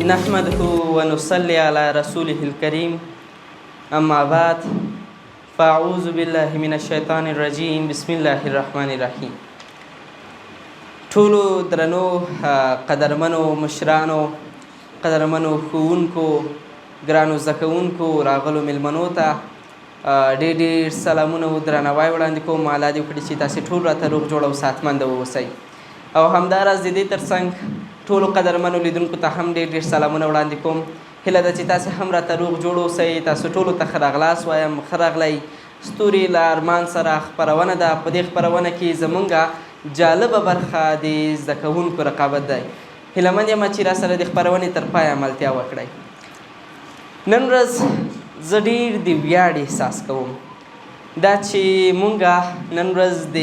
نحمده ونصلي على رسوله الكريم، اما بعد، فاعوذ بالله من الشیطان الرجیم، بسم الله الرحمن الرحیم. ټولو درنو قدرمنو مشرانو، قدرمنو ښوونکو، ګرانو زده کوونکو، راغلو میلمنو ته ډېر ډېر سلامونه او درناوی وړاندې کوم. الله دې وکړي چې تاسې ټول راته روغ جوړ او صحتمند واوسئ. او همداراز د دې ترڅنګ ټولو قدرمنو لیدونکو ته هم ډېر ډېر سلامونه وړاندې کوم. هیله ده چې تاسې هم راته روغ جوړ اوسئ. تاسو ټولو ته ښه راغلاست وایم، ښه راغلی. ستوري له ارمان سره خپرونه ده. په دې خپرونه کې زمونږ جالبه برخه د زده کوونکو رقابت دی. هیله مند یم چې راسره د خپرونې تر پایه ملتیا وکړئ. نن ورځ زه ډیر د ویاړ احساس کوم، دا چې مونږه نن ورځ د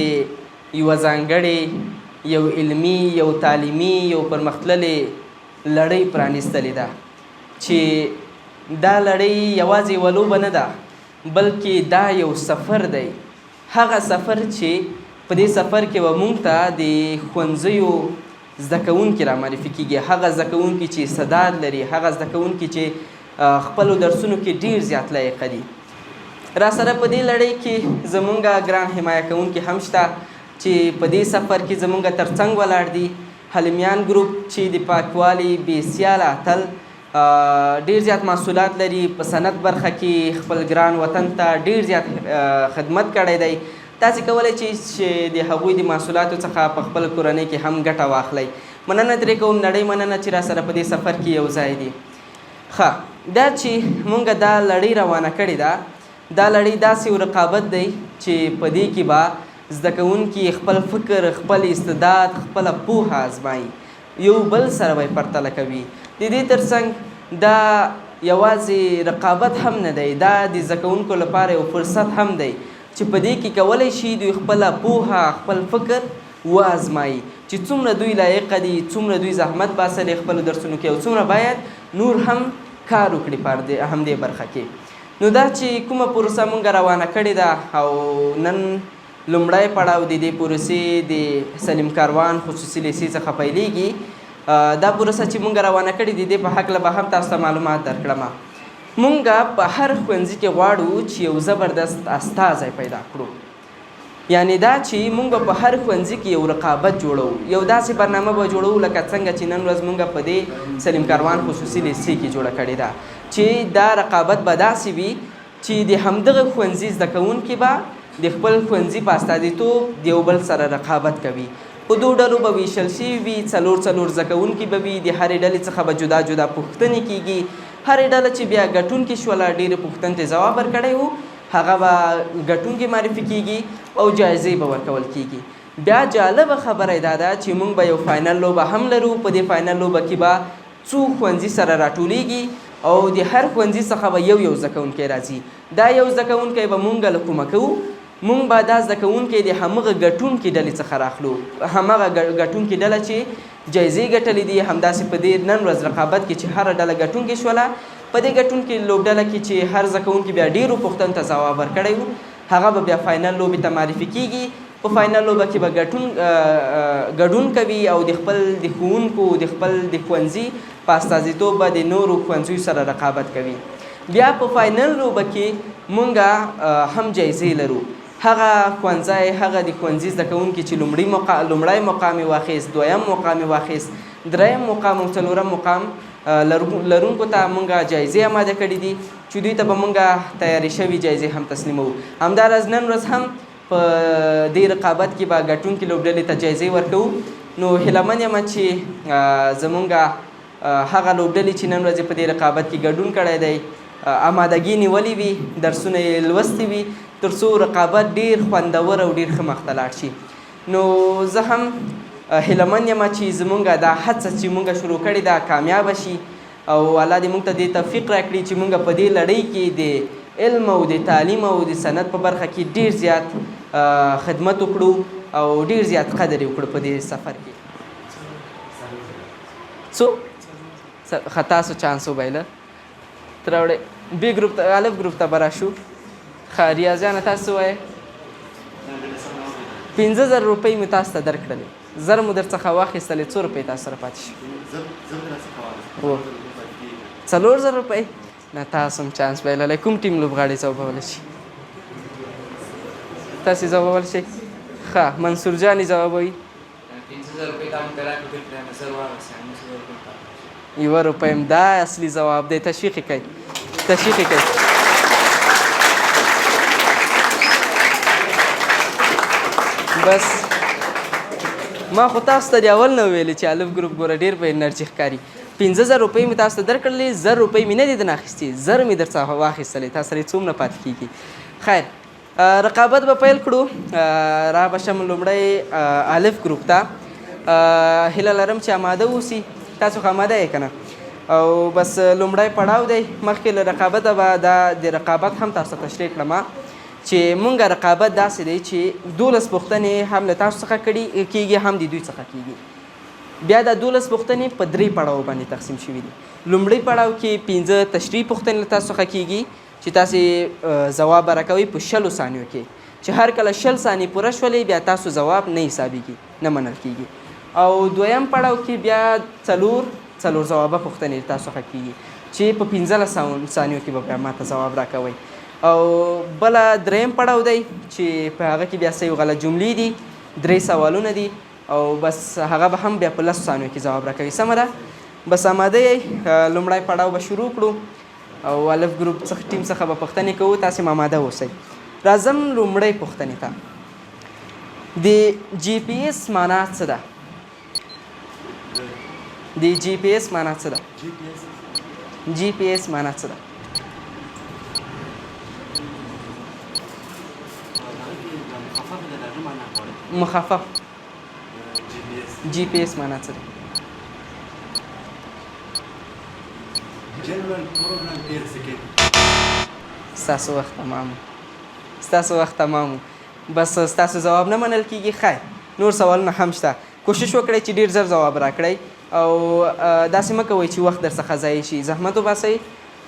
یوه ځانګړې، یو علمي، یو تعلیمي، یو پرمختللې لړۍ پرانیستلې ده، چې دا لړۍ یوازې یوه لوبه نه ده، بلکې دا یو سفر دی. هغه سفر چې په دې سفر کې به مونږ ته د ښوونځیو زده کوونکي را معرفي کیږي، هغه زده کوونکي چې استعداد لري، هغه زده کوونکي چې خپلو درسونو کې ډیر زیات لایقه دي. را سره په دې لړۍ کې زمونږ ګران حمایه کوونکي هم شته چې په دې سفر کې زمونږ ترڅنګ ولاړ دي. حلیمیان ګروپ چې د پاکوالي بې سیاله اتل، ډیر زیات محصولات لري، په صنعت برخه کې خپل ګران وطن ته ډیر زیات خدمت کړی دی. تاسې کولی شئ چې د هغوی د محصولاتو څخه په خپل کورنۍ کې هم ګټه واخلئ. مننه ترې کوم، نړۍ مننه چې را سره په دې سفر کې یو ځای دي. ښه دا چې مونږ دا لړۍ روانه کړې ده، دا لړۍ داسې یو رقابت دی چې په دې کې به زده کوونکي خپل فکر، خپل استعداد، خپله پوهه ازمایي، یو بل سره به یې پرتله کوي. د دې ترڅنګ دا یوازې رقابت هم نه دی، دا د زده کوونکو لپاره یو فرصت هم دی چې په دې کې کولی شي دوی خپله پوهه، خپل فکر وازمایي چې څومره دوی لایقه دي، څومره دوی زحمت باسلی خپلو درسونو کې او څومره باید نور هم کار وکړي په همدې برخه کې. نو دا چې کومه پروسه مونږ روانه کړې ده او نن لومړی پړاو د دې پروسې د سلیم کاروان خصوصي لیسې څخه پیلېږي، دا پروسه چې مونږ روانه کړې د دې په هکله به هم تاسو ته معلومات درکړم. مونږ په هر ښوونځي کې غواړو چې یو زبردست استازی پیدا کړو، یعنی دا چې مونږ به په هر ښوونځي کې یو رقابت جوړوو، یو داسې برنامه به جوړوو لکه څنګه چې نن ورځ مونږ په دې سلیم کاروان خصوصي لیسې کې جوړه کړې ده، چې دا رقابت به داسې وي چې د همدغه ښوونځي زده کوونکي به د خپل ښوونځي په استازیتوب د یو بل سره رقابت کوي. په دوو ډلو به ویشل شوي وي، څلور څلور زده کوونکي به وي، د هرې ډلې څخه به جدا جدا پوښتنې کیږي. هرې ډله چې بیا ګټونکې شوله، ډېرې پوښتنې ته ځواب ورکړی و، هغه به ګټونکي معرفي کیږي او جایزې به ورکول کیږي. بیا جالبه خبره دا ده چې مونږ به یو فاینل لوبه هم لرو. په دې فاینل لوبه کې به څو ښوونځي سره راټولیږي او د هر ښوونځي څخه به یو یو زده کوونکی راځي. دا یو زده کوونکی به مونږ له کومه کوو؟ مونږ به دا زده کوونکی د همغه ګټونکې ډلې څخه راخلو، همغه ګټونکې ډله چې جایزې ګټلې دي. همداسې په دې نن ورځ رقابت کې چې هره ډله ګټونکې شوله، په دې ګټونکې لوبډله کې چې هر زده کوونکي بیا ډېرو پوښتنو ته ځواب ورکړی و، هغه به بیا فاینل لوبې ته معرفي کیږي. په فاینل لوبه کې به ګډون کوي او د خپل د ښوونکو، د خپل د ښوونځي په استازیتوب به د نورو ښوونځیو سره رقابت کوي. بیا په فاینل لوبه کې مونږ هم جایزې لرو. هغه ښوونځی، هغه د ښوونځي زده کوونکي چې لومړی مقام یې واخیست، دویم مقام یې واخیست، دریم مقام او څلورم مقام لرونکو ته مونږ جایزې آماده کړې دي چې دوی ته به مونږ تیارې شوې جایزې هم تسلیموو. همداراز نن ورځ هم په دې رقابت کې به ګټونکي لوبډلې ته جایزې ورکوو. نو هیله من یم چې زمونږ هغه لوبډلې چې نن ورځ په دې رقابت کې ګډون کړی دی، آمادګي نیولې وي، درسونه یې لوستي وي، تر څو رقابت ډیر خوندور او ډیر ښه مخته لاړ شي. نو زه هم هیله من یم چې زمونږ دا هڅه چې مونږ شروع کړې ده کامیابه شي او الله دې مونږ ته دې توفیق راکړي چې مونږ په دې لړۍ کې د علم او د تعلیم او د صنعت په برخه کې ډیر زیات خدمت وکړو او ډیر زیات قدر یې وکړو په دې سفر کې. څو ښه تاسو چانس وبایله تراوړې بی ګروپ ته، الف ګروپ ته به راشو. ښه ریاضیانه تاسو وایئ؟ 5000 روپۍ مې تاسو ته درکړلې، زر مو درڅخه واخیستلې، څو روپۍ تاسو سره پاتې شوې؟ 4000 روپۍ؟ نه، تاسو هم چانس بایللی. کوم ټیم لوبغاړي ځوابولی شي؟ تاسې ځوابولی شئ؟ ښه، منصور جان یې ځوابوي. 5000 روپۍ تا مونږ ته راکړې، بېرته رانه زر واخیستې، نو څلور روپۍ پاتې. یوه روپۍ هم. دا اصلي ځواب دی. تشویق یې کړئ، تشویق یې کړئ. بس ما خو تاسو ته د اول نه ویلې چې الف ګروپ ګوره ډېر په انرژي ښکاري. 5000 روپۍ مې تاسو ته درکړلې، 1000 روپۍ مې نه دي درنه اخیستې، 1000 مې درڅخه واخیستلې. تاسو سره یې څومره پاتې کېږي؟ خیر، رقابت به پیل کړو. را به شم لومړی الف ګروپ ته. هیله لرم چې اماده اوسي. تاسو خو اماده یې که نه؟ او بس لومړی پړاو دی. مخکې له رقابته به دا د رقابت هم تاسو ته تشریح کړم چې مونږ رقابت داسې دی چې 12 پوښتنې هم له تاسو څخه کړي کېږي، هم د دوی څخه کېږي. بیا دا 12 پوښتنې په 3 پړاو باندې تقسیم شوي دي. لومړی پړاو کې 5 تشریح پوښتنې له تاسو څخه کېږي چې تاسې ځواب به راکوئ په 20 ثانیو کې، چې هر کله 20 ثانیې پوره شولې بیا تاسو ځواب نه حسابېږي، نه منل کېږي. او دویم پړاو کې بیا څلور څلور ځوابه پوښتنې له تاسو څخه کېږي چې په 15 ثانیو کې به بیا ماته ځواب راکوئ. او بله دریم پړاو دی چې په هغه کې بیا صحیح او غلط جملې دي، 3 سوالونه دي، او بس هغه به هم بیا په 10 ثانیو کې ځواب راکوي. سمه ده؟ بس اماده یئ؟ لومړی پړاو به شروع کړو او الف ګروپ څخه ټیم څخه به پوښتنې کوو، تاسې هم اماده اوسئ. راځم لومړۍ پوښتنې ته. د جي پي اس معنا څه ده؟ د جي پي اس معنا څه ده؟ جي پي اس معنا څه ده؟ مخفف جي پي اس معنا څه ده؟ جنرال پروګرام پیر سکند. ستاسو وخت تمام، ستاسو وخت تمام. بس ستاسو ځواب نه منل کیږي. خیر، نور سوالونه هم شته، کوشش وکړئ چې ډېر زر ځواب راکړئ او داسې مه کوئ چې وخت در څخه ضایع شي. زحمت وباسئ،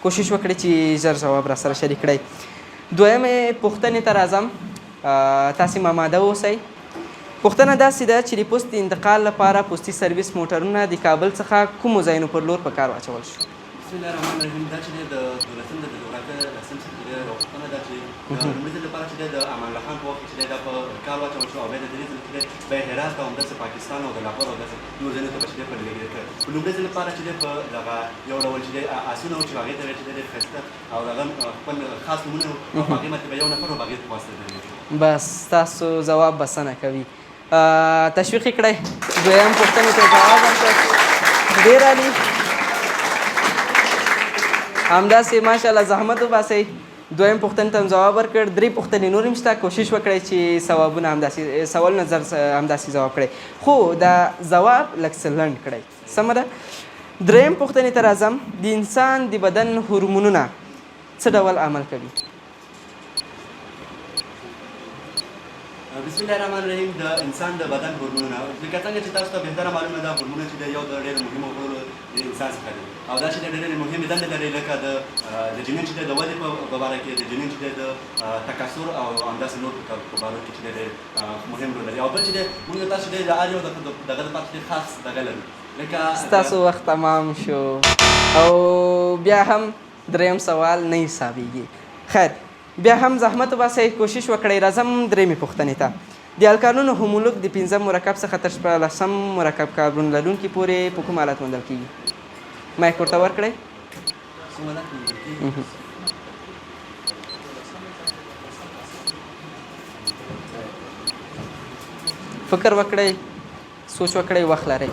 کوشش وکړئ چې ژر ځواب را سره شریک کړئ. دویمې پوښتنې ته راځم، تاسې هم اماده اوسئ. پوښتنه داسې ده چې د پوست د انتقال لپاره پوستي سرویس موټرونه د کابل څخه کومو ځایونو پر لور په کار واچول شو؟ بسم الله الرحمن الرحیم. دا چې د دولسم د جغرافیې لسم څپرکي دی، یوه پوښتنه ده چې د لومړي ځل لپاره چې د امان الله خان په وخت کې چې دا په کار واچول شو، او بیا د درې ځل چې بیا هرات او همداسې پاکستان او د لاهور او داسې نور ځایونو ته به چې په لېږدېدل کړی. په لومړي ځل لپاره چې په دغه یو ډول چې آسونه وو چې هغې ته چې ډېر ښایسته او دغه خپل خاص نومونه وو، او په هغې باندې به یو نفر او هغې په واسطه لېږدېدل. بس ستاسو ځواب بسنه کوي. تشویق یې کړئ. دویم پوښتنې ته ځواب ورکړ، ډېر عالي. همداسې ماشاءالله زحمت وباسئ. دویم پوښتنې ته هم ځواب ورکړ. 3 پوښتنې نورې هم شته، کوشش وکړئ چې ثوابونه همداسې سوالونه زر همداسې ځواب کړئ، خو دا ځواب لږ څه لنډ کړئ. سمه ده؟ دریم پوښتنې ته راځم. د انسان د بدن هورمونونه څه ډول عمل کوي؟ بسم الله الرحمن الرحیم. د انسان د بدن هورمونونه لکه څنګه چې تاسو ته بهتره معلومه ده، هورمونونه چې یو د ډېرو مهمو غړو د انسان څخه دي، او دا چې د ډېرې مهمې دندې لري، لکه د جنین چې د ودې په باره کې، د جنین چې د تکثر او همداسې نور په باره کې چې ډېر مهم رول لري. او بل چې موږ تاسو چې د هر یو دغه لپاره چې خاص دغه لري. لکه ستاسو وخت تمام شو او بیا هم دریم سوال نه حسابېږي. خیر، بیا هم زحمت وباسئ، کوشش وکړئ. راځم درېیمې پوښتنې ته. د الکانونو هومولوګ د 5 مرکب څخه تر 16 مرکب کاربن لرونکي پورې په کوم حالت موندل کېږي؟ مایک ورته ورکړئ. کوم حالت موندل کېږي؟ فکر وکړئ، سوچ وکړئ، وخت لرئ.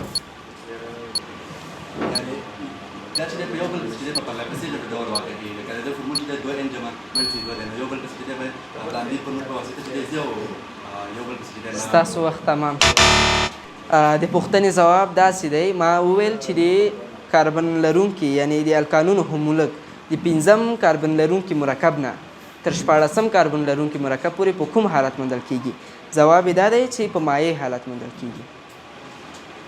دا چې په یو بل پسې چې په پرله پسې ډول واقع کېږي، لکه د دې فورمول چې دوه ان جمع منفي دوه دی، نو یو بل پسې چې دی په لاندې فورمول په واسطه چې دی ځي او یو بل پسې چې دی. ستاسو وخت تمام. د پوښتنې ځواب داسې دی، ما وویل چې د کاربن لرونکي یعنی د الکانونو هومولوګ د 5 کاربن لرونکي مرکب نه تر 16 کاربن لرونکي مرکب پورې په کوم حالت موندل کېږي؟ ځواب یې دا دی چې په مایع حالت موندل کېږي.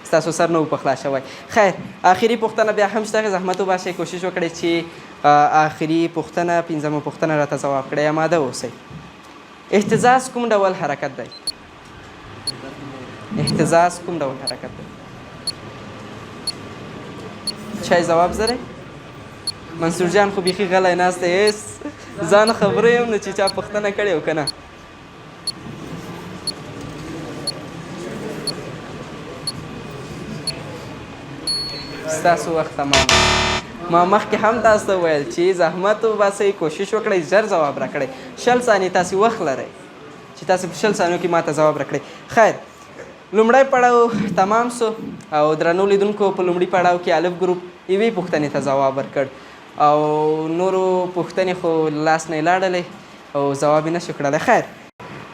ستاسو سر نه و په خلاص شوی. خیر، آخري پوښتنه بیا هم شته، زحمت وباسئ، کوشش وکړئ چې آخري پوښتنه، 5مه پوښتنه راته ځواب کړئ. اماده اوسئ. اهتزاز کوم ډول حرکت دی؟ اهتزاز کوم ډول حرکت دی؟ چای ځواب زری؟ منصور جان خو بیخي غلی ناست دی، هېڅ ځان خبره یم نه چې چا پوښتنه کړې او که نه. ستاسو وخت تمام. ما مخکې هم تاسو ته وویل چې زحمت وباسئ، کوشش وکړئ ژر ځواب راکړئ. 20 ثانیې تاسې وخت لرئ چې تاسې په 20 ثانیو کې ما ته ځواب راکړئ. خیر، لومړی پړاو تمام سو او درنو لیدونکو په لومړي پړاو کې الف ګروپ یوې پوښتنې ته ځواب ورکړ او نورو پوښتنې خو لاس نه یې لاړلې او ځواب یې نشو کړلی. خیر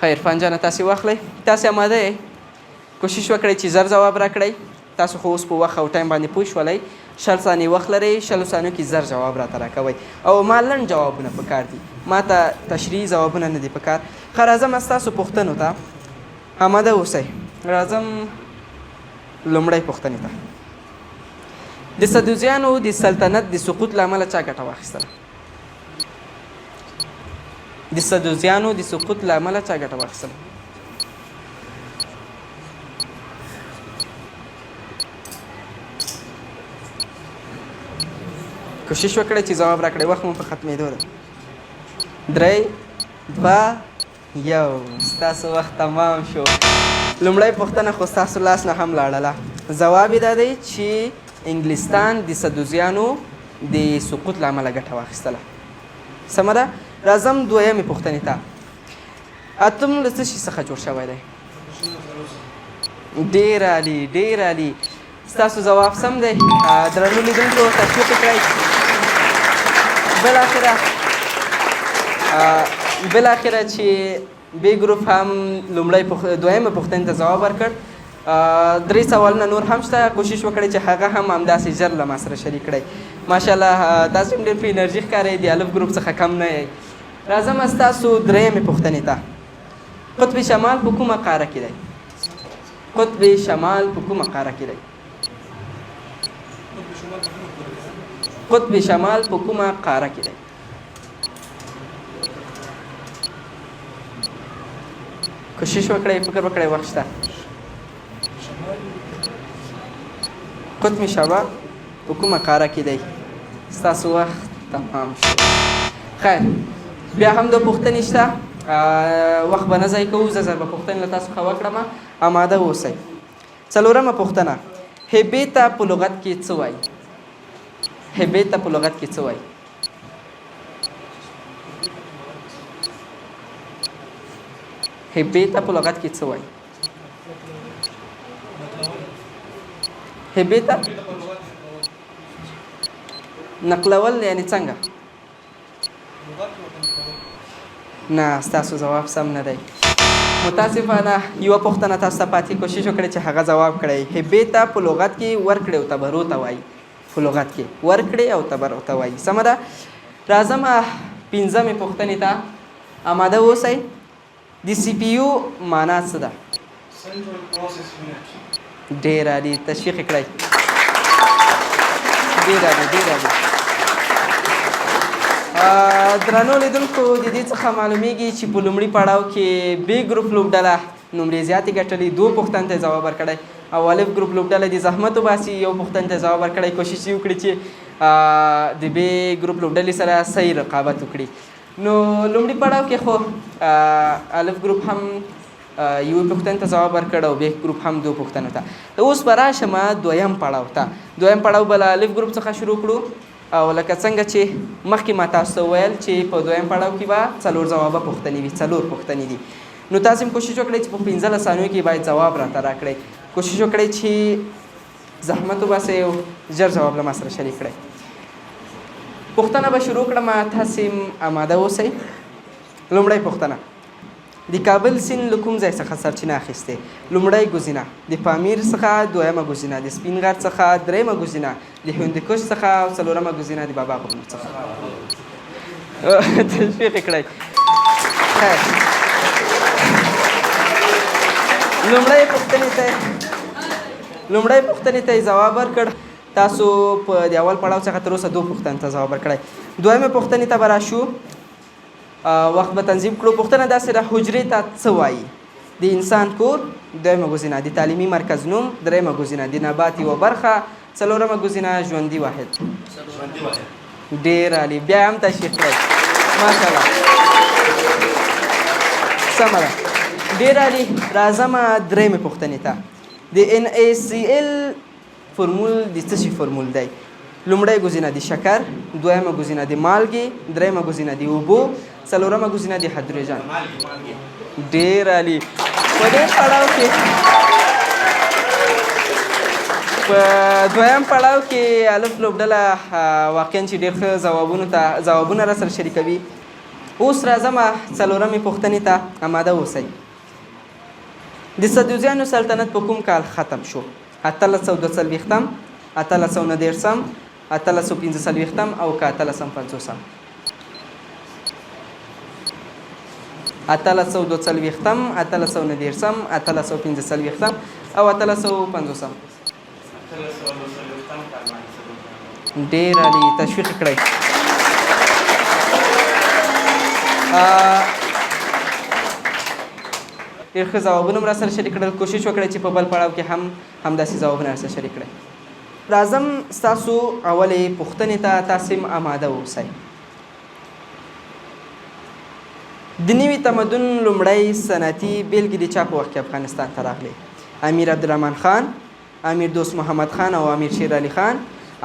خیر، عرفان جانه تاسې واخلئ، تاسې اماده یئ؟ کوشش وکړئ چې ژر ځواب راکړئ. تاسو خو اوس په وخت او ټایم باندې پوه شولئ. 20 ثانیې وخت لرئ، 20 ثانیو کې زر جواب راته راکوئ او ما لنډ جوابونه پکار دي، ما ته تشریحي ځوابونه نه دي پکار. ښه، راځم ستاسو پوښتنو ته، آماده اوسئ. راځم لومړۍ پوښتنې ته. د سدوزیانو د سلطنت د سقوط له امله چا ګټه واخیستله؟ د سدوزیانو د سقوط له امله چا ګټه واخیستله؟ کوشش وکړئ چې ځواب راکړئ، وخت مو په ختمېدو دی. 3 2 1، ستاسو وخت تمام شو. لومړی پوښتنه خو ستاسو لاس نه هم لاړله. ځواب یې دا دی چې انګلستان د سدوزیانو د سقوط له امله ګټه واخیستله. سمه ده؟ راځم دویمې پوښتنې ته. اتوم له څه شي څخه جوړ شوی دی؟ ډېر عالي، ډېر عالي، ستاسو ځواب سم دی. درنو لیدونکو تشویق کړئ. بالاخره چې بی ګروپ هم لومړی دویمه پوښتنې ته ځواب ورکړ. 3 سوالونه نور هم شته، کوشش وکړئ چې هغه هم همداسې ژر له ما سره شریک کړئ. ماشاءالله تاسو هم ډېر په انرژي ښکارئ، د الف ګروپ څخه کم نه یئ. راځم ستاسو درېیمې پوښتنې ته. قطب شمال په کومه قاره کې دی؟ قطب شمال په کومه قاره کې دی؟ قطب شمال په کومه قاره کې دی؟ کوشش وکړئ، فکر وکړئ، وخت شته. قطب شمال په کومه قاره کې دی؟ ستاسو وخت تمام شو. خیر، بیا هم د پوښتنې شته، وخت به نه ضایع کوو، زه زر به پوښتنې له تاسو څخه وکړم، آماده اوسئ. څلورمه پوښتنه، هبې ته په لغت کې څه وایي؟ هبې ته په لغت کې څه وایي؟ هبې ته په لغت کې څه وایي؟ هبې ته نقلول یعنی څنګه؟ نه، ستاسو ځواب سم نه دی. متاسفانه یوه پوښتنه تاسو ته پاتې، کوشش وکړئ چې هغه ځواب کړئ. هبې ته په لغت کې ورکړې او تبرو ته وایي. په لغت کې ورکړې او تبرو ته وایي. سمه ده؟ راځم پنځمې پوښتنې ته، آماده اوسئ. د سی پی یو معنا څه ده؟ ډېر عالي، تشویق یې کړئ. ډېر عالي، ډېر عالي. درنو لیدونکو، د دې څخه معلومیږي چې په لومړي پړاو کې بی ګروپ لوبډله نمرې زیاتې ګټلې، 2 پوښتنې ته ځواب ورکړی او الف ګروپ لوبډله دې زحمت وباسي، 1 پوښتنې ته ځواب ورکړی، کوشش یې وکړي چې د بی ګروپ لوبډلې سره صحیح رقابت وکړي. نو لومړي پړاو کې خو الف ګروپ هم یوې پوښتنې ته ځواب ورکړ او بی ګروپ هم 2 پوښتنو ته. اوس به راشم دویم پړاو ته. دویم پړاو به له الف ګروپ څخه شروع کړو او لکه څنګه چې مخکې ما تاسو ته وویل چې په دویم پړاو کې به 4 ځوابه پوښتنې وي، 4 پوښتنې دي. نو تاسو هم کوشش وکړئ چې په 15 ثانیو کې باید ځواب راته راکړئ. کوشش وکړئ چې زحمت وباسئ او ژر ځواب له ما سره شریک کړئ. پوښتنه به شروع کړم، تاسې هم آماده اوسئ. لومړۍ پوښتنه، د کابل سیند له کوم ځای څخه سرچینه اخیستې؟ لومړۍ ګزینه د پامیر څخه، دویمه ګزینه د سپین غر څخه، درېیمه ګزینه د هندوکش څخه او څلورمه ګزینه د بابا غرونو څخه. تشویق یې کړئ. خیر، لومړۍ پوښتنې ته یې ځواب ورکړ. تاسو په د اول پړاو څخه تر اوسه 2 پوښتنې ته ځواب ورکړی. دویمې پوښتنې ته به راشو، وخت به تنظیم کړو. پوښتنه داسې ده، حجرې ته څه وایي؟ د انسان کور، دویمه ګزینه د تعلیمي مرکز نوم، درېیمه ګزینه د نبات یوه برخه، څلورمه ګزینه ژوندي واحد. ژوندي واحد. ډېر عالي، بیا هم تشویق کړئ، ماشاءالله، سمه ده، ډېر عالي. راځم درېیمې پوښتنې ته. د NaCl فورمول د څه شي فورمول دی؟ لومړی ګزینه د شکر، دویمه ګزینه د مالګې، درېیمه ګزینه د اوبو، څلورمه ګزینه د هایدروجن. ډېر عالي. په دې پړاو کې، په دویم پړاو کې الف لوبډله واقعا چې ډېر ښه ځوابونه را سره شریکوي. اوس راځم څلورمې پوښتنې ته، اماده اوسئ. د سدوزیانو سلطنت په کوم کال ختم شو؟ 1842، 1839، 1845 او که 1850؟ 1842، 1839، 1845 او 1850. ډېر عالي، تشویق کړئ. ډېر ښه ځوابونه مو راسره شریک کړل. کوشش وکړئ چې په بل پړاو کې هم همداسې ځوابونه راسره شریک کړئ. راځم ستاسو اولې پوښتنې ته، تاسې هم اماده اوسئ. د نوي تمدن لومړی صنعتي بېلګې د چا په وخت کې افغانستان ته راغلې؟ امیر عبدالرحمن خان، امیر دوست محمد خان او امیر شیر علي خان،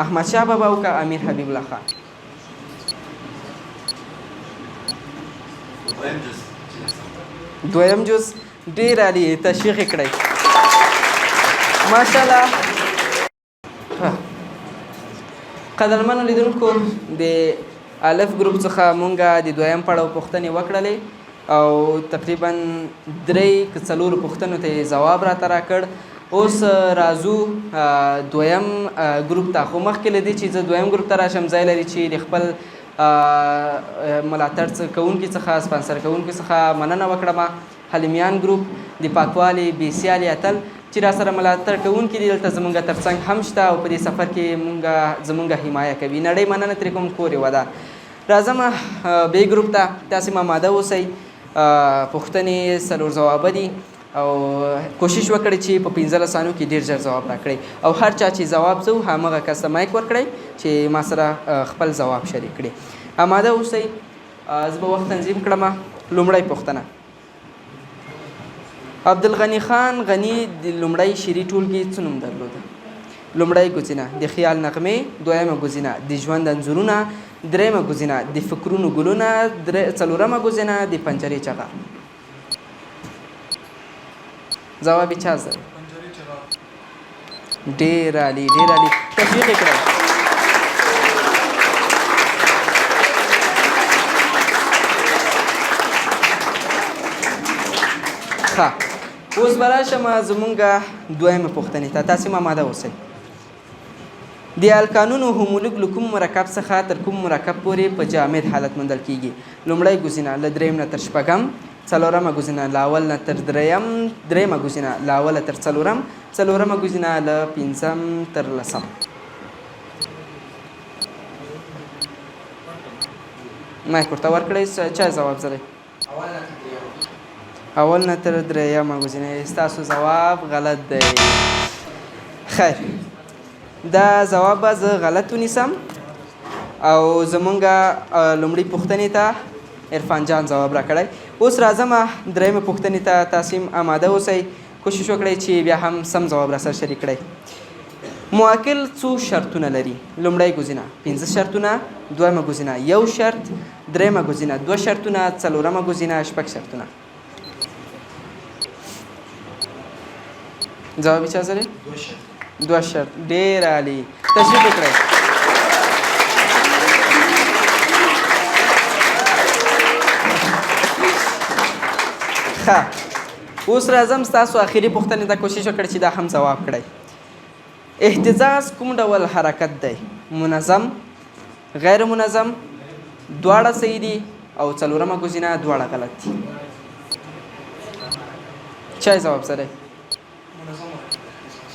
احمد شاه بابا او که امیر حبیب الله خان؟ دویم جز. دویم جز. ډېر عالي، تشویق یې کړئ، ماشاءالله. قدرمنو لیدونکو، د الف ګروپ څخه مونږه د دویم پړاو پوښتنې وکړلې او تقریبا درې که څلور پوښتنو ته یې ځواب راته راکړ. اوس راځو دویم ګروپ ته. خو مخکې له دې چې زه دویم ګروپ ته راشم، ځای لري چې د خپل ملاتړ کوونکي څخه، سپانسر کوونکي څخه مننه وکړم. حلیمیان ګروپ د پاکوالي بې سیالي اتل چې را سره ملاتړ کوونکي دي، دلته زمونږ ترڅنګ هم شته او په دې سفر کې زمونږ حمایه کوي. نړۍ مننه ترې کوم، کور یې ودان. راځم بې ګروپ ته، تاسې هم اماده اوسئ. پوښتنې څلور ځوابه دي او کوشش وکړئ چې په 15 ثانیو کې ډېر ژر ځواب راکړئ، او هر چا چې ځواب ځو همغه کس ته مایک ورکړئ چې ما سره خپل ځواب شریک کړي. اماده اوسئ، زه به وخت تنظیم کړم. لومړی پوښتنه، عبدالغني خان غني د لومړی شعري ټولګې څه نوم درلوده؟ لومړی ګزینه د خیال نغمې، دویمه ګزینه د ژوند انځورونه، درېیمه ګزینه د فکرونو ګلونه، څلورمه ګزینه د پنجرې چغار. ځواب یې چا زده؟ ډېر عالي، ډېر عالي، تشویق یې کړئ. ښه، اوس به راشم زمونږ دویمې پوښتنې ته، تاسې هم اماده اوسئ. د الکانونو هومولوګ له کوم مرکب څخه تر کوم مرکب پورې په جامد حالت موندل کیږي؟ لومړی ګزینه له دریم نه تر شپږم، څلورمه ګزینه له اول نه تر دریم، درېیمه ګزینه له اوله تر څلورم، څلورمه ګزینه له پنځم تر لسم. مایک ورته ورکړئ، چا ځواب زری؟ اول نه تر درېیمه ګزینه. ستاسو ځواب غلط دی. خیر، دا ځواب به زه غلط ونیسم او زمونږ لومړي پوښتنې ته عرفان جان ځواب راکړی. اوس راځم درېیمې پوښتنې ته، تاسې هم اماده اوسئ، کوشش وکړئ چې بیا هم سم ځواب را سره شریک کړئ. مؤکل څو شرطونه لري؟ لومړی ګزینه 5 شرطونه، دویمه ګزینه 1 شرط، درېیمه ګزینه 2 شرطونه، څلورمه ګزینه 6 شرطونه. ځواب یې چا زری؟ 2 شرط. ډېر عالي، تشویق وکړئ. ښه، اوس راځم ستاسو اخري پوښتنې ته، کوشش وکړئ چې دا هم ځواب کړئ. اهتزاز کوم ډول حرکت دی؟ منظم، غیر منظم، دواړه صحیح دي او څلورمه ګزینه دواړه غلط دي. چا یې ځواب سره؟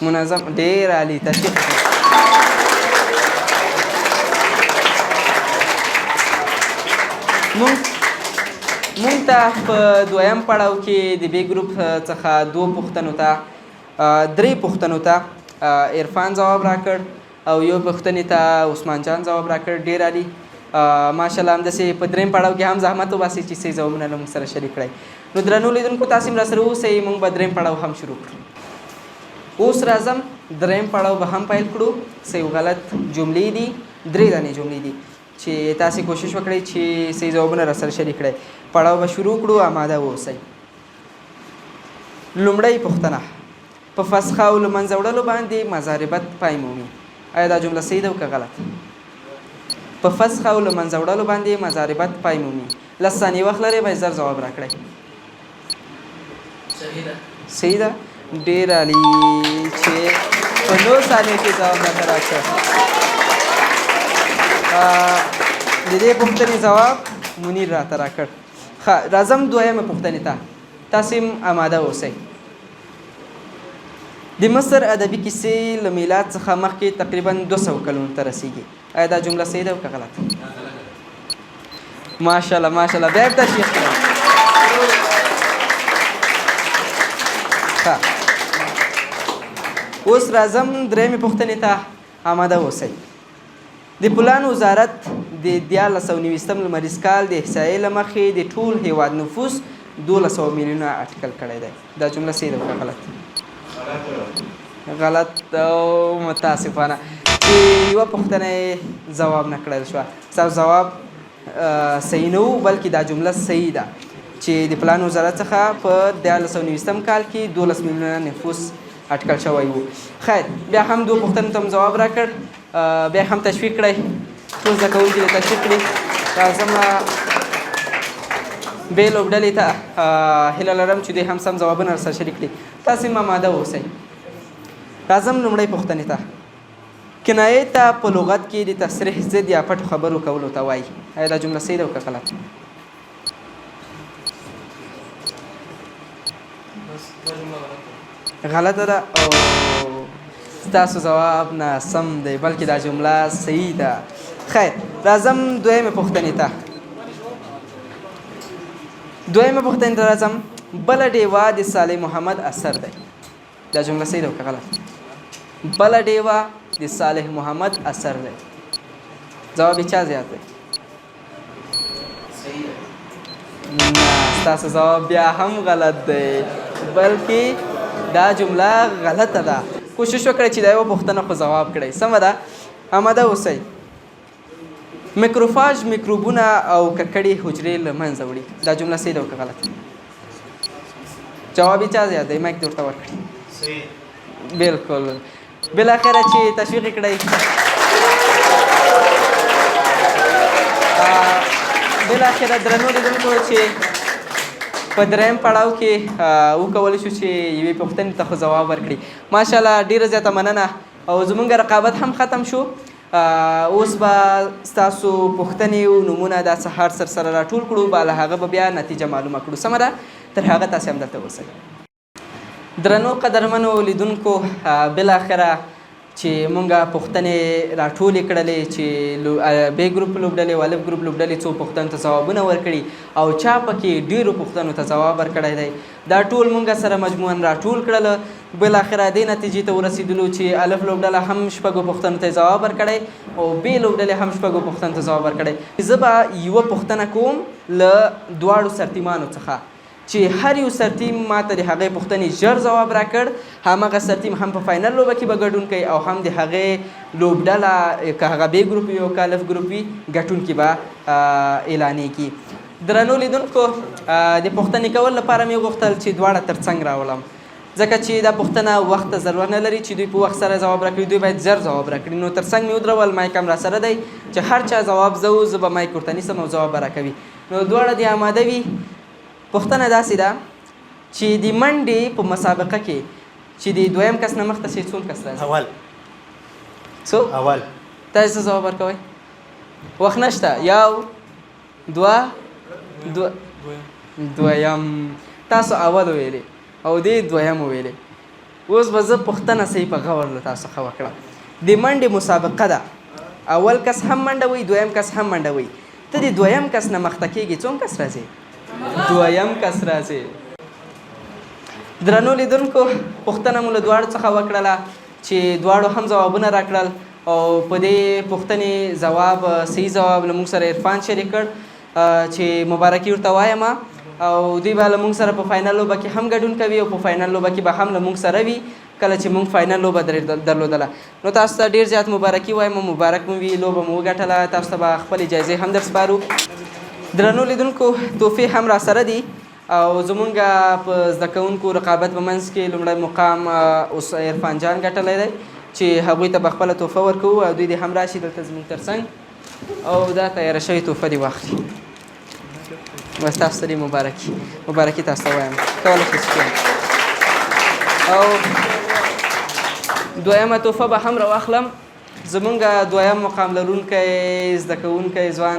منظم. ډېر عالي، تشویق وکړئ. مونږ ته په دویم پړاو کې د بی ګروپ څخه دوو پوښتنو ته، درې پوښتنو ته عرفان ځواب راکړ او یو پوښتنې ته عثمان جان ځواب راکړ. ډېر عالي، ماشاءالله. همداسې په دریم پړاو کې هم زحمت وباسئ چې صحیح ځوابونه له موږ سره شریک کړئ. نو درنو لیدونکو، تاسې هم راسره اوسئ، موږ به دریم پړاو هم شروع کړو. اوس راځم، دریم پړاو به هم پیل کړو. صحیح او غلط جملې دي، درې دانې جملې دي چې تاسې کوشش وکړئ چې صحیح ځوابونه راسره شریک کړئ. پړاو به شروع کړو، آماده واوسئ. لومړۍ پوښتنه: په فسخه او له منځه وړلو باندې مضاربت پای مومي. آیا دا جمله صحیح ده او که غلط؟ په فسخه او له منځه وړلو باندې مضاربت پای مومي. 10 ثانیې وخت لرئ، باید زر ځواب راکړئ. صحیح ده. صحیح ده. ډېر عالي چې په 9 ثانیو کې ځواب راته راکړ. د دې پوښتنې ځواب منیر راته راکړ. ښه، راځم دویمه پوښتنې ته، تاسې هم آماده اوسئ. د مصر ادبي کیسې له میلاد څخه مخکې تقریبا 200 کلونو ته رسیږي. آیا دا جمله صحیح ده او که غلط؟ ماشاءالله، ماشاءالله، بیا هم تشویق کړئ. ښه، اوس راځم درېیمې پوښتنې ته، آماده اوسئ. د پلان وزارت د 1390 لمریز کال د احصایې له مخې د ټول هیواد نفوس 12 میلیونه اټکل کړی دی. دا جمله صحیح ده که غلط؟ غلط. او متاسفانه چې یوه پوښتنه یې ځواب نه کړل شوه. ستاسو ځواب صحیح نه و، بلکې دا جمله صحیح ده چې د پلان وزارت څخه په 1390 کال کې 12 میلیونه نفوس اټکل شوی و. خیر، بیا هم دوه پوښتنو ته هم ځواب راکړ، بیا هم تشویق کړئ، ټول زده کوونکي دې تشویق کړي. راځم بې لوبډلې ته، هیله لرم چې دوی هم سم ځوابونه راسره شریک کړي. تاسې هم آماده اوسئ. راځم لومړۍ پوښتنې ته. کنایې ته په لغت کې د تصریح ضد یا پټو خبرو کولو ته وایي. آیا دا جمله صحیح ده او که غلط؟ غلطه ده او ستاسو ځواب ناسم دی، بلکې دا جمله صحیح ده. خیر، راځم دویمې پوښتنې ته. دویمې پوښتنې ته راځم. بله ډیوه د صالح محمد اثر دی. دا جمله صحیح ده او که غلط؟ بله ډیوه د صالح محمد اثر دی. ځواب یې چا زیات دی؟ صحیح ده. نه، ستاسو ځواب بیا هم غلط دی، بلکې دا جمله غلطه ده. کوشش وکړئ چې دا یوه پوښتنه خو ځواب کړئ. سمه ده، آماده اوسئ. میکروفاژ میکروبونه او ککړې حجرې له منځه وړي. دا جمله صحیح ده او که غلط؟ جواب یې چا زیات دی؟ مایک دې ورته ورکړي. صحیح. بالکل، بالاخره چې تشویق یې کړئ. بالاخره درنو لیدونکو، چې په دریم پړاو کې وکولی شو چې یوې پوښتنې ته خو ځواب ورکړي. ماشاءالله، ډېره زیاته مننه، او زمونږ رقابت هم ختم شو. اوس به ستاسو پوښتنې او نومونه دا سهار سر سره راټول کړو، به له هغه به بیا نتیجه معلومه کړو. سمه ده، تر هغه تاسې همدلته اوسئ. درنو قدرمنو لیدونکو، بالاخره چې مونږه پوښتنې راټولې کړلې چې بې ګروپ لوبډلې او الف ګروپ لوبډلې څو پوښتنو ته ځوابونه ورکړي او چا پکې ډېرو پوښتنو ته ځواب ورکړی دی، دا ټول مونږه سره مجموعاً راټول کړل. بالاخره دې نتیجې ته ورسېدلو چې الف لوبډله هم شپږو پوښتنو ته ځواب ورکړی او بې لوبډلې هم شپږو پوښتنو ته ځواب ورکړی. زه به یوه پوښتنه کوم له دواړو سرتیمانو څخه چې هر یو سرتیم ما ته د هغې پوښتنې ژر ځواب راکړ، هماغه سرتیم هم په فاینل لوبه کې به ګډون کوي او هم د هغې لوبډله، که هغه بې ګروپ وي او که الف ګروپ وي، ګټونکي به اعلانېږي. درنو لیدونکو، د پوښتنې کولو لپاره مې وغوښتل چې دواړه تر څنګ راولم، ځکه چې دا پوښتنه وخت ته ضرورت نه لري چې دوی په وخت سره ځواب راکړي، دوی باید ژر ځواب راکړي. نو تر څنګ مې ودرول، مایک هم راسره دی چې هر چا ځواب زه و زه به مایک ورته نیسم او ځواب به راکوي. نو دواړه دې آماده وي. پوښتنه داسې ده چې د منډې په مسابقه کې چې د دویم کس نه مخته شي، څوم کس راځي؟ اول. څو؟ اول. تاسو څه ځواب ورکوئ؟ وخت نشته. یو، دوه، دوه، دویم. تاسو اول ویلې او دې دویم ویلې. اوس به زه پوښتنه صحیح په غور له تاسو څخه وکړم. د منډې مسابقه ده، اول کس هم منډه وي، دویم کس هم منډه وي، ته د دویم کس نه مخته کېږي، څوم کس راځي؟ دویم کس راځي. درنو لیدونکو، پوښتنه مو له دواړو څخه وکړله چې دواړو هم ځوابونه راکړل او په دې پوښتنې ځواب، صحیح ځواب له موږ سره عرفان شریک کړ چې مبارکي ورته وایم، او دوی به له موږ سره په فاینل لوبه کې هم ګډون کوي او په فاینل لوبه کې به هم له موږ سره وي کله چې موږ فاینل لوبه درلودله. نو تاسو ته ډېر زیات مبارکي وایم، مبارک مو وي، لوبه مو وګټله. تاسو ته به خپلې جایزې هم در سپارو. درنو لیدونکو، تحفې هم را سره دي او زمونږ په زده کوونکو رقابت په منځ کې لومړی مقام اوس عرفان جان ګټلی دی چې هغوی ته به خپله تحفه ورکوو او دوی دې هم راشي دلته زموږ تر څنګ او دا تیاره شوې تحفه دې واخلي. بس تاسو ته دې مبارکي، مبارکي تاسو ته وایم، کولی شئ چې کښېنئ. او دویمه تحفه به هم راواخلم. زمونږ دویم مقام لرونکی زده کوونکی ځوان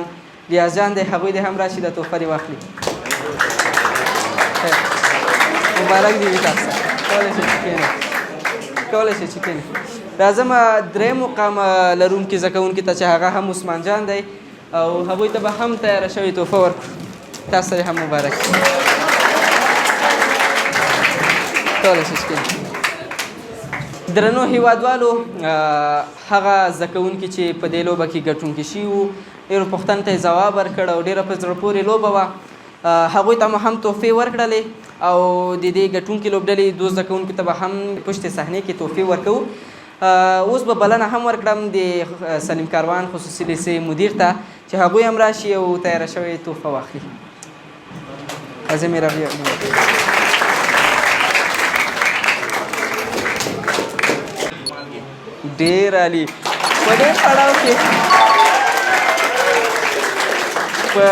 ریاض جان دی، هغوی دې هم راشي دا تحفه دې واخلي. مبارک دې وي تاسو ته، کولی شئ چې کښېنئ، کولی شئ چې کښېنئ. راځم دریم مقام لرونکي زده کوونکي ته چې هغه هم عثمان جان دی او هغوی ته به هم تیاره شوې تحفه ورکړو. تاسو ته هم مبارک. کولی شئ چې کښېنئ. درنو هیوادوالو، هغه زده کوونکي چې په دې لوبه کې ګټونکي شوي وو، ډېرو پوښتنو ته یې ځواب ورکړ او ډېره په زړه پورې لوبه وه. هغوی ته مو هم تحفې ورکړلې او د دې ګټونکي لوبډلې دوو زده کوونکو ته به هم پشت صحنې کې تحفې ورکوو. اوس به بلنه هم ورکړم د سلیم کاروان خصوصي لیسې مدیر ته چې هغوی هم راشي او تیاره شوې تحفه واخلي. عظیم ربیع. ډېر عالي. په دې پړاو کې، په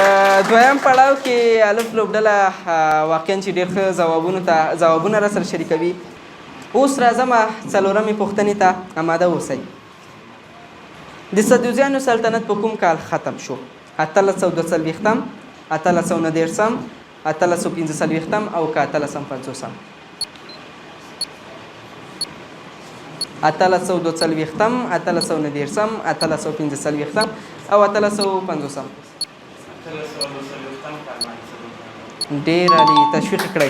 دویم پړاو کې الف لوبډله واقعا چې ډېر ښه ځوابونو ته ځوابونه را سره شریکوي. اوس راځم څلورمې پوښتنې ته، اماده اوسئ. د سدوزیانو سلطنت په کوم کال ختم شو؟ 1842م، 1839م، 1845م او که 1850م؟ 1842م، 1839م، 1845م او 1850م؟ ډېر عالي، تشویق کړئ.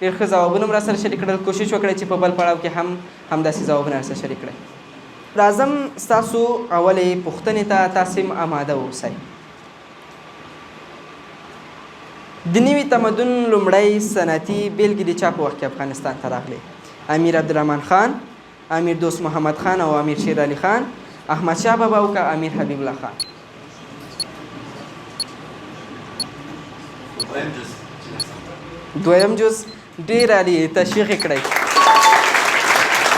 ډېر ښه ځوابونه مو راسره شریک کړل. کوشش وکړئ چې په بل پړاو کې هم همداسې ځوابونه راسره شریک کړئ. راځم ستاسو اولې پوښتنې ته، تاسې هم اماده اوسئ. د نوي تمدن لومړی صنعتي بېلګې د چا په وخت کې افغانستان ته راغلې؟ امیر عبدالرحمن خان، امیر دوست محمد خان او امیر شیر علي خان، احمد شاه بابا او که امیر حبیب الله خان؟ دویم جز. ډېر عالي، تشویق یې کړئ،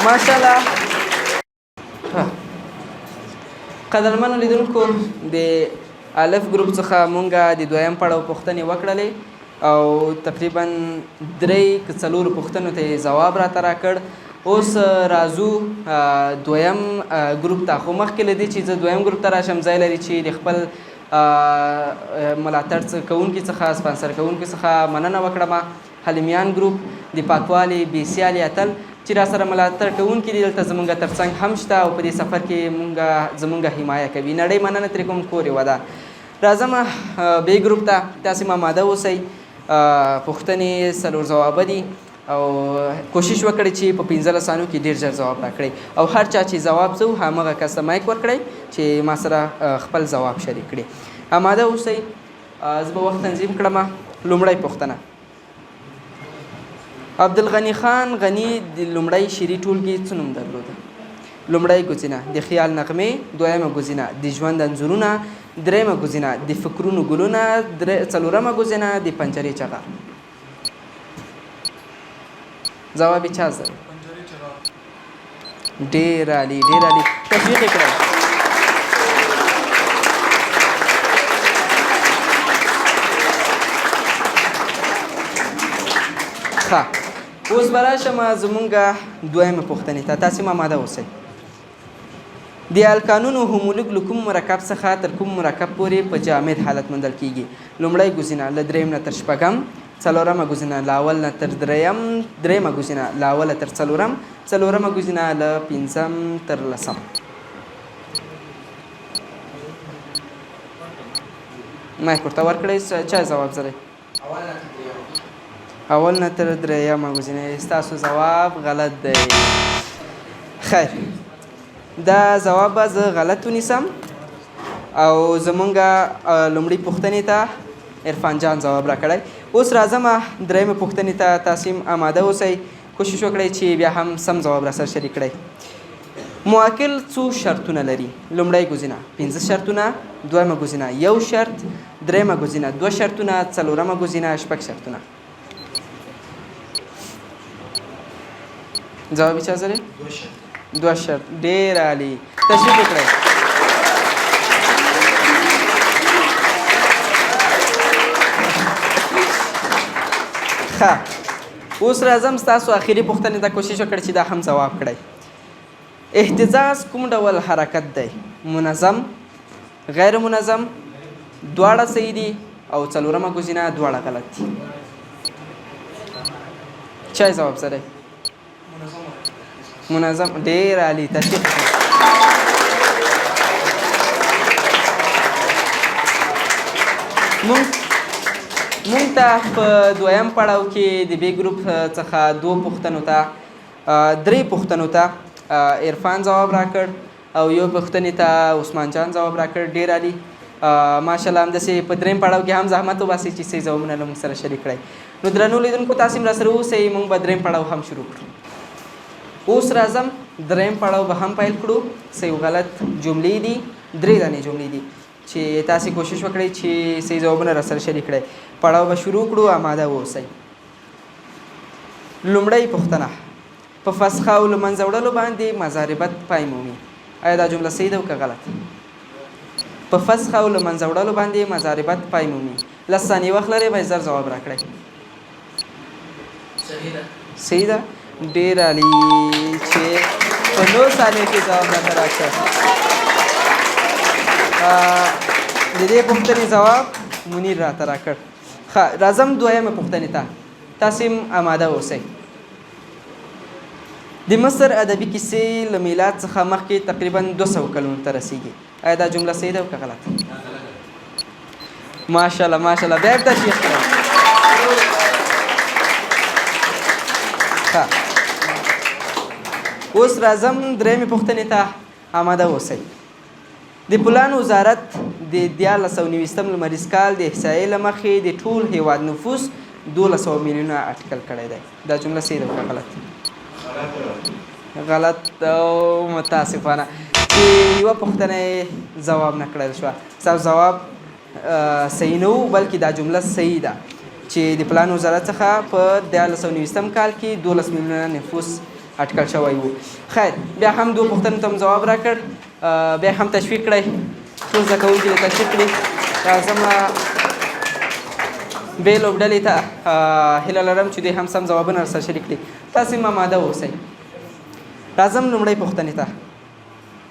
ماشاءالله. قدرمنو لیدونکو، د الف ګروپ څخه مونږه د دویم پړاو پوښتنې وکړلې او تقریبا درې که څلور پوښتنو ته یې ځواب راته راکړ. اوس راځو دویم ګروپ ته، خو مخکې له دې چې زه دویم ګروپ ته راشم، ځای لري چې د خپل ملاتړ کوونکي څخه، سپانسر کوونکي څخه مننه وکړم. حلیمیان ګروپ د پاکوالي بې سیالي اتل چې را سره ملاتړ کوونکي دي، دلته زمونږ ترڅنګ هم شته او په دې سفر کې زمونږ حمایه کوي. نړۍ مننه ترې کوم، کور یې ودان. راځم بې ګروپ ته، تاسې هم اماده اوسئ. پوښتنې څلور ځوابه دي او کوشش وکړئ چې په 15 ثانیو کې ډېر ژر ځواب راکړئ او هر چا چې ځواب څه و همغه کس ته مایک ورکړئ چې ما سره خپل ځواب شریک کړي. اماده اوسئ، زه به وخت تنظیم کړم. لومړی پوښتنه، عبدالغني خان غني د لومړی شعري ټولګې څه نوم درلوده؟ لومړی ګزینه د خیال نغمې، دویمه ګزینه د ژوند انځورونه، درېیمه ګزینه د فکرونو ګلونه، څلورمه ګزینه د پنجرې چغار. ځواب یې چا زده دی؟ ډېر عالي، ډېر عالي، تشویق یې کړئ. ښه، اوس به راشم زمونږ دویمې پوښتنې ته، تاسې هم اماده اوسئ. د الکانونو هومولوګ له کوم مرکب څخه تر کوم مرکب پورې په جامد حالت موندل کیږي؟ لومړی ګزینه له دریم نه تر شپږم، څلورمه ګزینه له اول نه تر دریم، دریمه ګزینه له اوله تر څلورم، څلورمه ګزینه له پنځم تر لسم. مایک ورته ورکړئ، چا ځواب زده؟ اول نه تر درېیمه ګزینه. ستاسو ځواب غلط دی. خیر، دا ځواب به زه غلط ونیسم او زمونږ لومړي پوښتنې ته عرفان جان ځواب راکړی. اوس راځم درېیمې پوښتنې ته، تاسې هم اماده اوسئ، کوشش وکړئ چې بیا هم سم ځواب راسره شریک کړئ. مؤکل څو شرطونه لري؟ لومړی ګزینه 5 شرطونه، دویمه ګزینه 1 شرط، درېیمه ګزینه 2 شرطونه، څلورمه ګزینه 6 شرطونه. ځواب یې چا زده؟ 2 شرط. ډېر عالي، تشویق وکړئ. ښه، اوس راځم ستاسو اخري پوښتنې ته، کوشش وکړئ چې دا هم ځواب کړئ. اهتزاز کوم ډول حرکت دی؟ منظم، غیر منظم، دواړه صحیح دي، او څلورمه ګزینه دواړه غلط دي. چا یې ځواب سره؟ منظم. ډېر عالي، تشویق. مونږ ته په دویم پړاو کې د بی ګروپ څخه دوو پوښتنو ته، درې پوښتنو ته عرفان ځواب راکړ او یو پوښتنې ته عثمان جان ځواب راکړ. ډېر عالي، ماشاءالله. همداسې په دریم پړاو کې هم زحمت وباسئ چې صحیح ځوابونه له موږ سره شریک کړئ. نو درنو لیدونکو، تاسې هم راسره اوسئ، موږ به دریم پړاو هم شروع کړو. اوس راځم دریم پړاو به هم پیل کړو. صحیح غلط جملې دي، 3 دانې جملې دي چې تاسې کوشش وکړئ چې صحیح ځوابونه راسره شریک کړئ. پړاو به شروع کړو، اماده واوسئ. لومړۍ پوښتنه: په فسخه او له منځه وړلو باندې مضاربت پای مومي. آیا دا جمله صحیح ده او که غلط؟ په فسخه او له منځه وړلو باندې مضاربت پای مومي. 10 ثانیې وخت لرئ، باید زر ځواب راکړئ. صحیح ده. صحیح ده. ډېر عالي چې په 9 ثانیو کې ځواب راته راکړ. د دې پوښتنې ځواب منیر راته راکړ. ښه، راځم دویمې پوښتنې ته، تاسې هم اماده اوسئ. د مصر ادبي کیسې له میلاد څخه مخکې تقریبا 200 کلونو ته رسیږي. آیا دا جمله صحیح ده او که غلطه؟ ماشاءالله ماشاءالله، بیا هم تشویق کړئ. ښه، اوس راځم درېیمې پوښتنې ته، آماده اوسئ. د پلان وزارت د 1390 لمریز کال د احصایې له مخې د ټول هیواد نفوس 1200 میلیونه اټکل کړی دی. دا جمله صحیح ده که غلط؟ غلط او متاسفانه چې یوه پوښتنه یې ځواب نه کړل شوه. ستاسو ځواب صحیح نه و، بلکې دا جمله صحیح ده چې د پلان وزارت څخه په 1390 کال کې 12 میلیونه نفوس اټکل شوی و. خیر، بیا هم دوو پوښتنو ته مو ځواب راکړ، بیا هم تشویق کړئ، ټول زده کوونکي دې تشویق کړي. راځم بې لوبډلې ته، هیله لرم چې دوی هم سم ځوابونه راسره شریک کړي. تاسې هم اماده اوسئ. راځم لومړۍ پوښتنې ته.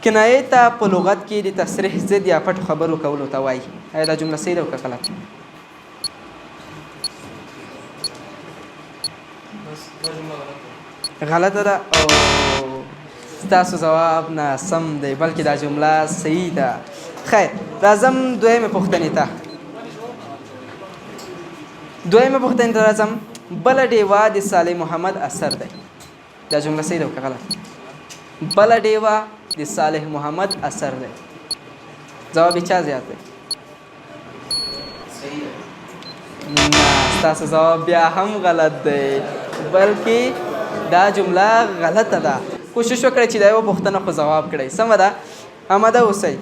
کنایې ته په لغت کې د تصریح ضد یا پټو خبرو کولو ته وایي. آیا دا جمله صحیح ده او که غلط؟ غلطه ده او ستاسو ځواب ناسم دی، بلکې دا جمله صحیح ده. خیر، راځم دویمې پوښتنې ته. دویمې پوښتنې ته راځم. بله ډیوه د صالح محمد اثر دی. دا جمله صحیح ده او که غلط؟ بله ډیوه د صالح محمد اثر دی. ځواب یې چا زیات دی؟ نه، ستاسو ځواب بیا هم غلط دی، بلکې دا جمله غلطه ده. کوشش وکړئ چې دا یوه پوښتنه خو ځواب کړئ. سمه ده، آماده اوسئ.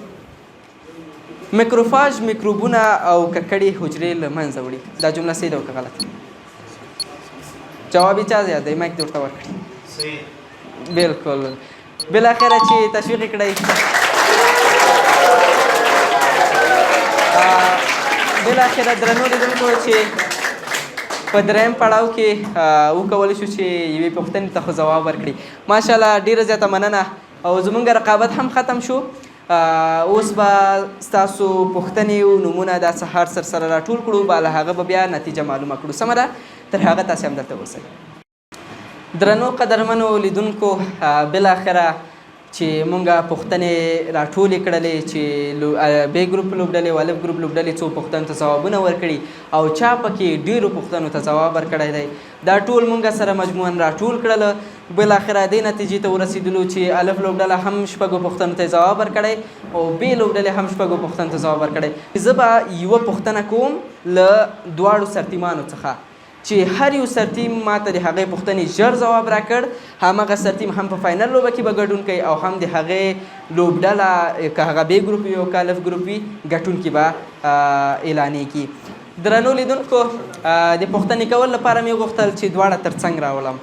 میکروفاژ میکروبونه او ککړې حجرې له منځه وړي. دا جمله صحیح ده او که غلط؟ جواب یې چا زیات دی؟ مایک دې ورته ورکړي. بالکل، بالاخره چې تشویق یې کړئ. بالاخره درنو لیدونکو چې په دریم پړاو کې وکولی شو چې یوې پوښتنې ته خو ځواب ورکړي. ماشاءالله، ډېره زیاته مننه. او زمونږ رقابت هم ختم شو. اوس به ستاسو پوښتنې او نومونه دا سهار سر سره راټول کړو، به له هغه به بیا نتیجه معلومه کړو. سمه ده؟ تر هغه تاسې هم دلته اوسئ. درنو قدرمنو لیدونکو، بالاخره چې مونږه پوښتنې راټولې کړلې چې ب ګروپ لوبډلې او الف ګروپ لوبډلې څو پوښتنو ته ځوابونه ورکړي او چا پکې ډېرو پوښتنو ته ځواب ورکړی دی. دا ټول مونږه سره مجموعاً راټول کړل، بالاخره دې نتیجې ته ورسېدلو چې الف لوبډله هم شپږو پوښتنو ته ځواب ورکړی او ب لوبډلې هم شپږو پوښتنو ته ځواب ورکړی. زه به یوه پوښتنه کوم له دواړو سرتیمانو څخه چې هر یو سرتیم ماته د هغې پوښتنې ژر ځواب راکړ، همغه سرتیم هم په فاینل لوبه کې به ګډون کوي او هم د هغې لوبډله که هغه ب ګروپ وي او که الف ګروپ وي ګټونکي به اعلانېږي. درنو لیدونکو، د پوښتنې کولو لپاره مې وغوښتل چې دواړه ترڅنګ راولم،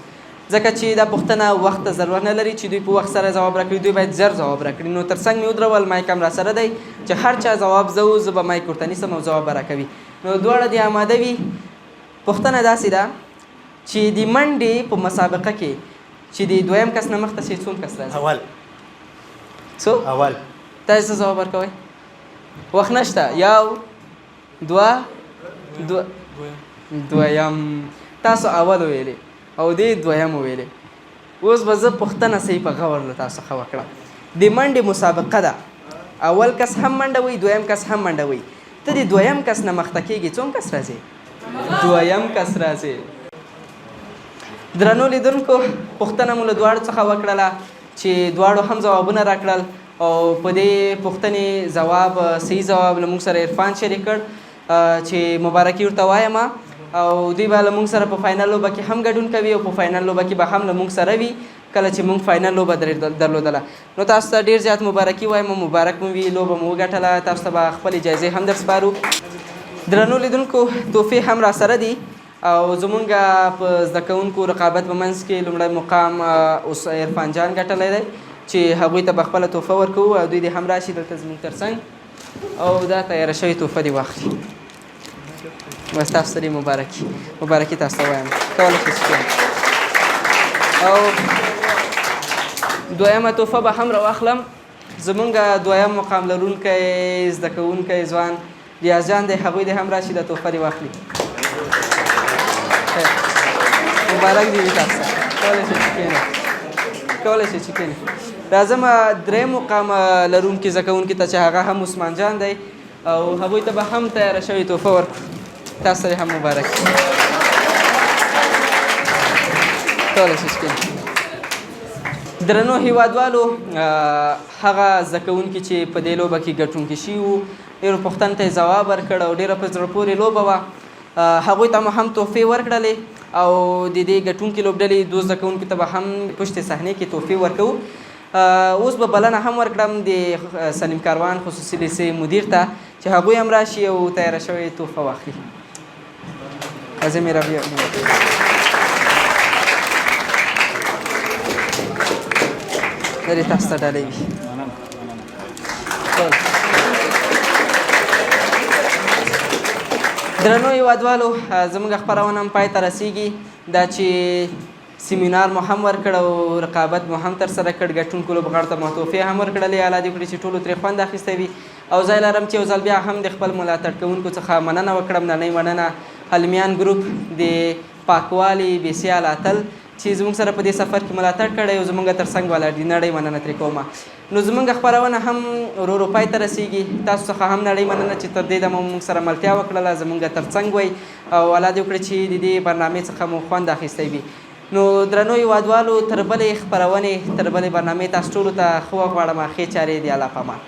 ځکه چې دا پوښتنه وخت ته ضرورت نه لري چې دوی په وخت سره ځواب راکړي، دوی باید ژر ځواب راکړي. نو ترڅنګ مې ودرول، مایک هم راسره دی چې هر چا ځواب زه زه به مایک ورته نیسم او ځواب به راکوي. نو دواړه دې آماده وي. پوښتنه داسې ده چې د منډې په مسابقه کې چې د دویم کس نه مخته شي څوم کس راځي؟ اول. څو؟ اول. تاسو څه ځواب ورکوئ؟ وخت نشته. یو، دوه، دوه، دویم. تاسو اول ویلې او دې دویم ویلې. اوس به زه پوښتنه صحیح په غور له تاسو څخه وکړم. د منډې مسابقه ده، اول کس هم منډه وي، دویم کس هم منډه وي. ته د دویم کس نه مخته کېږي، څوم کس راځي؟ دویم کس راځي. درنو لیدونکو، پوښتنه مو له دواړو څخه وکړله چې دواړو هم ځوابونه راکړل او په دې پوښتنې ځواب صحیح ځواب له موږ سره عرفان شریک کړ چې مبارکي ورته وایم، او دوی به له موږ سره په فاینل لوبه کې هم ګډون کوي او په فاینل لوبه کې به هم له موږ سره وي کله چې موږ فاینل لوبه درلودله. نو تاسو ته ډېر زیات مبارکي وایم، مبارک مو وي، لوبه مو وګټله. تاسو ته به خپلې جایزې هم درسپارو. درنو لیدونکو، تحفې هم راسره دي او زمونږ په زده کوونکو رقابت په منځ کې لومړی مقام اوس عرفان جان ګټلی دی چې هغوی ته به خپله تحفه ورکوو او دوی دې هم راشي دلته زمونږ ترڅنګ او دا تیاره شوې تحفه دې واخلي. بس تاسو ته دې مبارکي، مبارکي تاسو ته وایم، کولی شئ چې کښېنئ. او دویمه تحفه به هم راواخلم. زمونږ دویم مقام لرونکی زده کوونکی ځوان ریاض جان دی، هغوی دې هم راشي دا تحفه دې واخلي. مبارک دې وي تاسو ته، کولی شئ چې کښېنئ، کولی شئ چې کښېنئ. راځم دریم مقام لرونکي زده کوونکي ته چې هغه هم عثمان جان دی او هغوی ته به هم تیاره شوې تحفه ورکړو. تاسو ته هم مبارک. کولی شئ چې کښېنئ. درنو هیوادوالو، هغه زده کوونکي چې په دې لوبه کې ګټونکي شوي وو، ډېرو پوښتنو ته یې ځواب ورکړ او ډېره په زړه پورې لوبه وه. هغوی ته مو هم تحفې ورکړلې او د دې ګټونکي لوبډلې دوو زده کوونکو ته به هم پشت صحنې کې تحفې ورکوو. اوس به بلنه هم ورکړم د سلیم کاروان خصوصي لیسې مدیر ته چې هغوی هم راشي او تیاره شوې تحفه واخلي. راځئ مهرباني. لرې تاسو ته ډالۍ وي. درنو هیوادوالو، زموږ خپرونه هم پای ته رسیږي. دا چې سیمینار مو هم ورکړ او رقابت مو هم ترسره کړ، ګټونکو لوبغاړو ته مو تحفې هم ورکړلې. الله دې وکړي چې ټولو ترې خوند اخیستی وي. او زه لرم چې یو ځل بیا هم د خپل ملاتړ کوونکو څخه مننه وکړم. نړۍ مننه حلمیان ګروپ د پاکوالي بې سیاله اتل چې زموږ سره په دې سفر کې ملاتړ کړی او زموږ تر څنګ ولاړ دي، نړۍ مننه ترې کومه. نو زموږ خپرونه هم ورو ورو پای ته رسیږي. تاسو څخه هم نړۍ مننه چې تر دې دمه موږ سره ملتیا وکړله، زموږ تر څنګ وئ او الله دې وکړي چې د دې برنامې څخه مو خوند اخیستی وي. نو درنو هیوادوالو، تر بلې خپرونې، تر بلې برنامې تاسو ټولو ته ښه وخت غواړم. ښې چارې دې الله پامان.